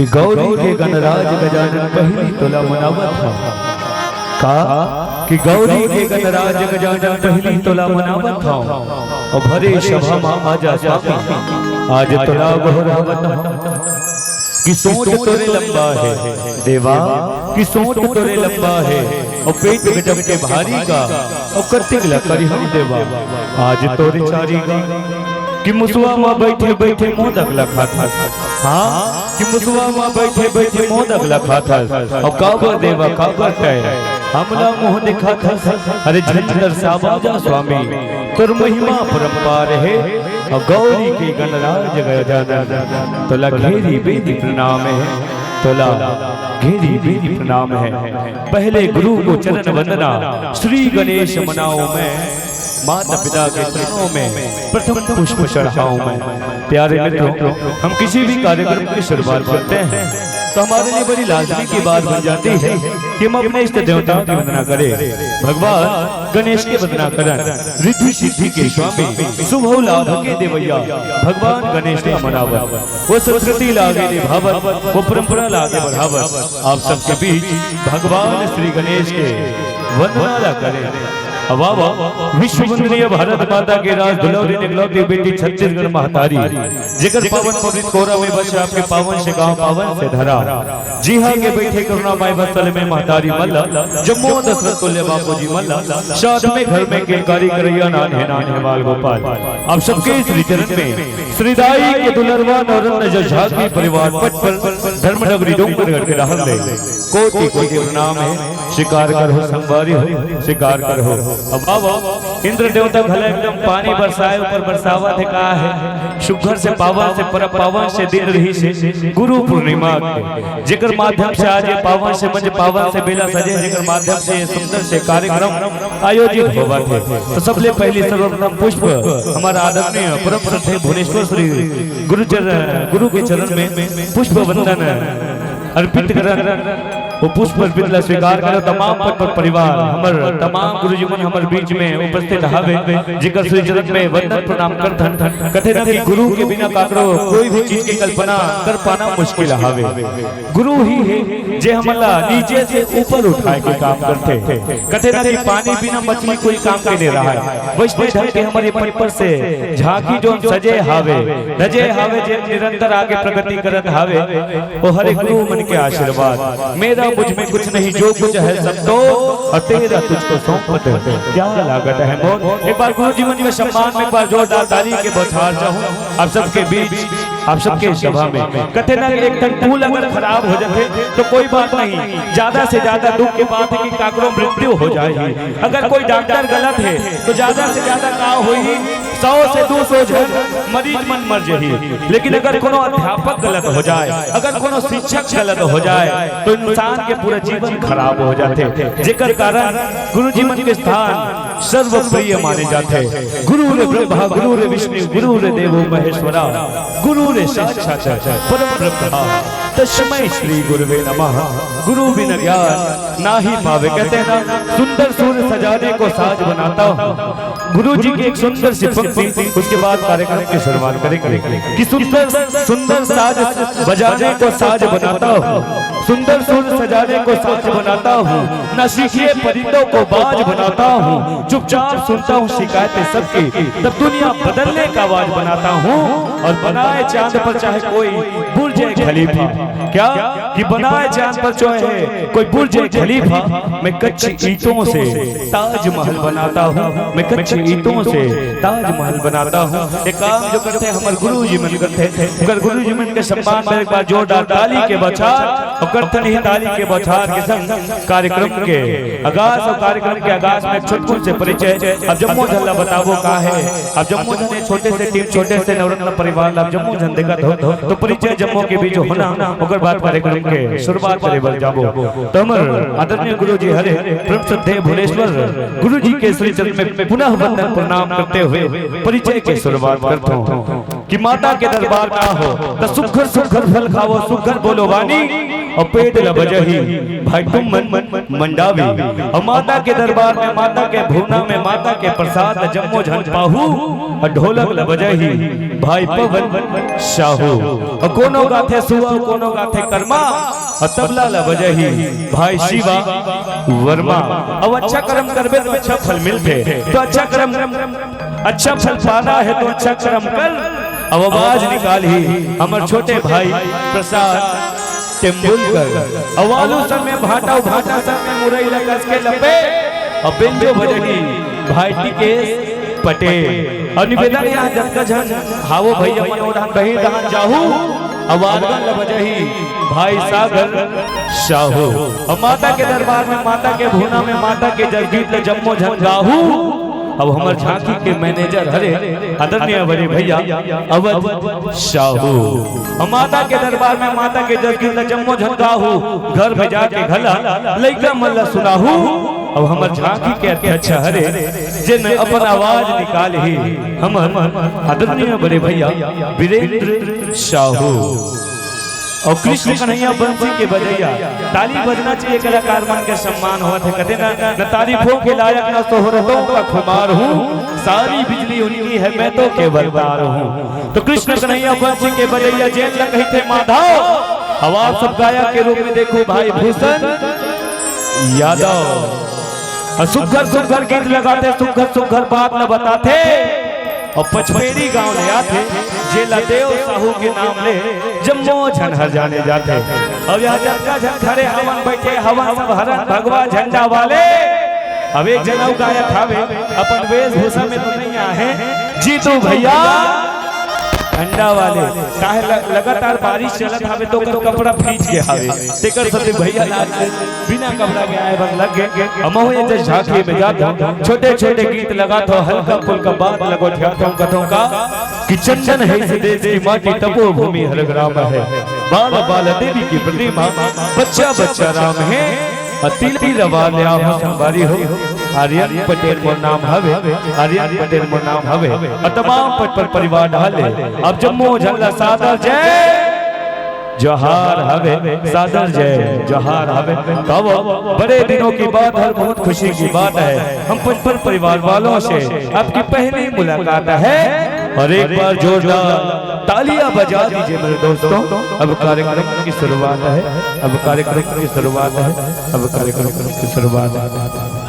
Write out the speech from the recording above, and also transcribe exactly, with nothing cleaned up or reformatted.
गौरी के गणराज गजानन पहिली तोला मनावत हव। का कि गौरी के गणराज गजानन पहिली तोला मनावत हव। अउ भरे सभा म आजा स्वामी, आज तोला गोहरावत हव। कि सोंठ तोरे लंबा हे देवा, कि सोंठ तोरे लंबा हे, अउ पेट गजब के भारी गा, अउ कतिक ल करिहंव देवा, आज तोरे चारी गा। कि मुसवा म बइठे बइठे मोदक ल खाथस। हाँ, कि मुसवा म बइठे बइठे मोदक ल खाथस। अउ काबर देवा, काबर तैं हमला मुंह दिखाथस? अरे झन तरसावा जा स्वामी, तोर महिमा परंपार हे। अउ गौरी के गणराज गजानन, तोला घेरी बेरी प्रणाम हे, तोला घेरी बेरी प्रणाम हे। पहले गुरु को चरण वंदना, श्री गणेश मनाऊं मैं, माता पिता के चरणों में प्रथम पुष्प चढ़ाऊं मैं। प्यारे मित्रों, हम किसी भी कार्यक्रम की शुरुआत करते हैं तो हमारे लिए बड़ी लाजमी की बात बन जाती है कि हम अपने इष्ट देवताओं की वंदना करें। भगवान गणेश के वंदना करन, रिद्धि सिद्धि के स्वामी, शुभ लाभ के देवैया भगवान गणेश ला मनावत, वो संस्कृति ला आगे निभावत, वो परंपरा ला आगे बढ़ावत। आप सबके बीच भगवान श्री गणेश के वंदना ला करें। अब आवा, विश्व वंदनीय भारत माता के राज दुलौरी निकलौती बेटी छत्तीसगढ़ महतारी, जेकर पावन पवित्र कोरा में बसे आपके पावन से गांव, पावन से धरा। जी हाँ के बइठे करुणा माई वत्सल में महतारी मन ला, जम्मो दशरथ तुल्य बापू जी मन ला, साथ में घर में किलकारी करइया नान्हे नान्हे बाल गोपाल। आप सबके श्री चरण में श्री दाई के दुलरवा नवरत्न जो झांकी परिवार पट पर धर्म नगरी डोंगरगढ़ के डहर ले कोटि कोटि प्रणाम हे। स्वीकार करहू संगवारी हो, स्वीकार करहू। अब आवा, इंद्र देवता घला एकदम पानी बरसाए ऊपर बरसावत हे, का हे? सुघर से पावन से परम पावन से दिन रहिसे गुरु पूर्णिमा के, जेकर माध्यम से आज ये पावन से मंच पावन से बेला सजे, जेकर माध्यम से ये सुंदर से कार्यक्रम आयोजित होवत हे। तो सबले पहिली सर्वप्रथम पुष्प हमर आदरणीय परम श्रद्धेय भुवनेश्वर श्री गुरु चरण, गुरु के चरण में पुष्प वंदन अर्पित करन। वो पुष्प अर्पित ला स्वीकार करन। तमाम पट पर परिवार, हमर तमाम गुरुजी मन हमर बीच में उपस्थित हवे, जेकर श्री चरण में वंदन प्रणाम करथन। कथे ना कि गुरु के बिना काकरो कोई भी चीज के कल्पना कर पाना मुश्किल हवे। गुरु ही हे जे हमन ला नीचे से ऊपर उठाए के काम करथे। कथे ना कि पानी बिना मछली कोई काम के नइ रहय। वइसने ढंग के हमर ये पट पर से झांकी जोन सजे हावे, धजे हावे, जे निरंतर आगे प्रगति करत हावे, वो हरे गुरु मन के आशीर्वाद। मेरा मुझ में कुछ नहीं, जो कुछ है सब तो और तेरा तुझको सौंप दे। क्या लागत है मोर? एक बार गुरु जी मन के सम्मान में एक बार जोरदार ताली के बौछार चाहूं आप सबके बीच, आप सबके सभा में। कथे ना कि एक ठन पुल अगर खराब हो जाथे तो कोई बात नहीं, ज्यादा से ज्यादा दुख के बात है कि काकरो मृत्यु हो जाही। अगर कोई डॉक्टर गलत हे तो ज्यादा से ज्यादा का होही, सौ से दो सौ झन मरीज मन मर जही। लेकिन अगर कोनो अध्यापक गलत हो जाए, अगर कोनो शिक्षक गलत हो जाए, तो इंसान के पूरा जीवन खराब हो जाथे। जेकर कारण गुरु जी मन के स्थान सर्वप्रिय माने जाथे। गुरु रे ब्रह्मा, गुरु रे विष्णु, गुरु रे देवो महेश्वरा, गुरु रे साक्षात परम ब्रह्मा, तस्मै श्री गुरुवे नमः। गुरु बिन ज्ञान नाही पावे। कहते हैं ना, सुंदर सुर सजाने को साज बनाता हूँ। गुरु जी की एक सुंदर सी पंक्ति, उसके बाद कार्यक्रम की शुरुआत करेंगे कि सुंदर सुंदर साज बजाने को साज बनाता हूँ, सुंदर सुर सजाने को साज बनाता हूँ, ना सीखिए परिंदों को बाज बनाता हूँ, चुपचाप सुनता हूँ शिकायतें सबकी, तब दुनिया बदलने का आवाज बनाता हूँ। और बनाए चांद पर चाहे कोई बुर्ज खलीफा, क्या कि बनाए चांद पर चाहे कोई बुर्ज खलीफा, मैं कच्ची ईंटों से ताजमहल बनाता हूँ, मैं कच्ची ईंटों से ताजमहल बनाता हूँ। ये काम जो करथे हमर गुरु जी मन करथे, अगर गुरु जी मन के सम्मान में एक बार जोरदार ताली के बौछार, और करथन ही ताली के बौछार के संग कार्यक्रम के आगाज और कार्यक्रम के आगाज में एक छोटकुन से परिचय अब जम्मो झन ला बताबो का हे। अब जम्मो झन ये छोटे से टीम, छोटे से नवरत्न परिवार ला अब जम्मो झन देखत हो, तो परिचय जम्मो के बीच होना, ओकर बाद कार्यक्रम के शुरुआत करे बर जाबो। तो हमर आदरणीय गुरु जी हरे परम श्रद्धेय भुवनेश्वर गुरु जी के श्री चरण में पुनः वंदन प्रणाम करते हुए परिचय के शुरुआत करथों कि माता के दरबार का हो तो सुघर सुघर फल खावो, सुघर बोलो वाणी, अउ पेट ल बजही भाई तुम मन मंडावी। अउ माता के दरबार में, माता के भुवना में, माता के प्रसाद ल जम्मो झन पाहू। अउ ढोलक ल बजही भाई पवन साहू। अउ कोनो गाथे सुआ, कोनो गाथे कर्मा। अउ तबला ल बजही भाई शिवा वर्मा। अउ अच्छा कर्म करबे तो अच्छा फल मिलथे। तो अच्छा कर्म, अच्छा फल पाना हे तो अच्छा कर्म कर। अउ आवाज निकालही हमर छोटे भाई प्रसाद तेंदुलकर। अउ आलू संग में भांटा, अउ भांटा संग में मुरई ल कस के लपे। अउ बेंजो बजही भाई टिकेश पटेल। अउ निवेदन हे, जतका झन हावो भैया मन, ओ डहन बहिर डहन जाहू। अउ आरगन ल बजही भाई सागर साहू। अउ माता के दरबार में, माता के भुवना में, माता के जसगीत ल जम्मो झन गाहू। अउ हमर झांकी के मैनेजर हरे आदरणीय बड़े भैया अवध साहू। अउ माता के दरबार में, माता के जसगीत ल जम्मो झन गाहू। घर में जाके घला लइका मन ल सुनाहू। अउ हमर झांकी के अध्यक्ष हरे, जेन अपन आवाज निकालही हमर आदरणीय बड़े भैया वीरेंद्र साहू। अउ कृष्ण कन्हैया बंसी के बजैया। ताली बजना चाहिए, कलाकार मन के सम्मान होवत हे। कथे ना, "न तारीफों के लायक, न शोहरतों का खुमार हूँ, सारी बिजली उनकी है, मैं तो केवल तार हूँ।" तो कृष्ण कन्हैया बंसी के बजैया जेन ल कहिथे माधव। अउ आप सब गायक के रूप में देखो भाई भूषण यादव। अउ सुग्घर सुग्घर गीत लगाथे, सुग्घर सुग्घर बात ल बताथे। अउ पचपेड़ी गांव ले आथे, जेला देव साहू के नाम ले जम्मो झन हर जाने जाथे। अउ ये जतका झन खड़े हवन, बैठे हवन, सब हरन भगवा झंडा वाले। अउ एक जन अउ गायक हावे, अपन वेशभूषा में तो नहीं आहे, जीतू भैया अंडा वाले। काहे ल-, लगातार बारिश चलत हावे तो ओकर कपड़ा भीज के हावे, तेकर सेती भैया ला बिना कपड़ा के आए बर लग गे। अउ महूं ये जस झांकी में जात हंव, छोटे-छोटे गीत लगात हंव, हल्का-फुल्का बात ल गोठियात हंव, कथंव का कि चंदन हे इस देश की माटी, तपोभूमि हर ग्राम है, बाल बाल देवी की प्रतिमा, बच्चा बच्चा राम है। अउ तिलक रवा ले आव संगवारी हो, आर्यन पटेल मोर नाम हवे, आर्यन पटेल मोर नाम हवे। अउ तमाम पट पर परिवार डाले, आप जम्मो झन ला सादर जय जोहार हवे, सादर जय जोहार हवे। तो बड़े दिनों की बात है, बहुत खुशी की बात है, हम पट पर परिवार वालों से आपकी पहली मुलाकात है। अउ एक बार जोरदार तालियां बजा दीजिए मेरे दोस्तों। अब कार्यक्रम की शुरुआत है, अब कार्यक्रम की शुरुआत है, अब कार्यक्रम की शुरुआत है।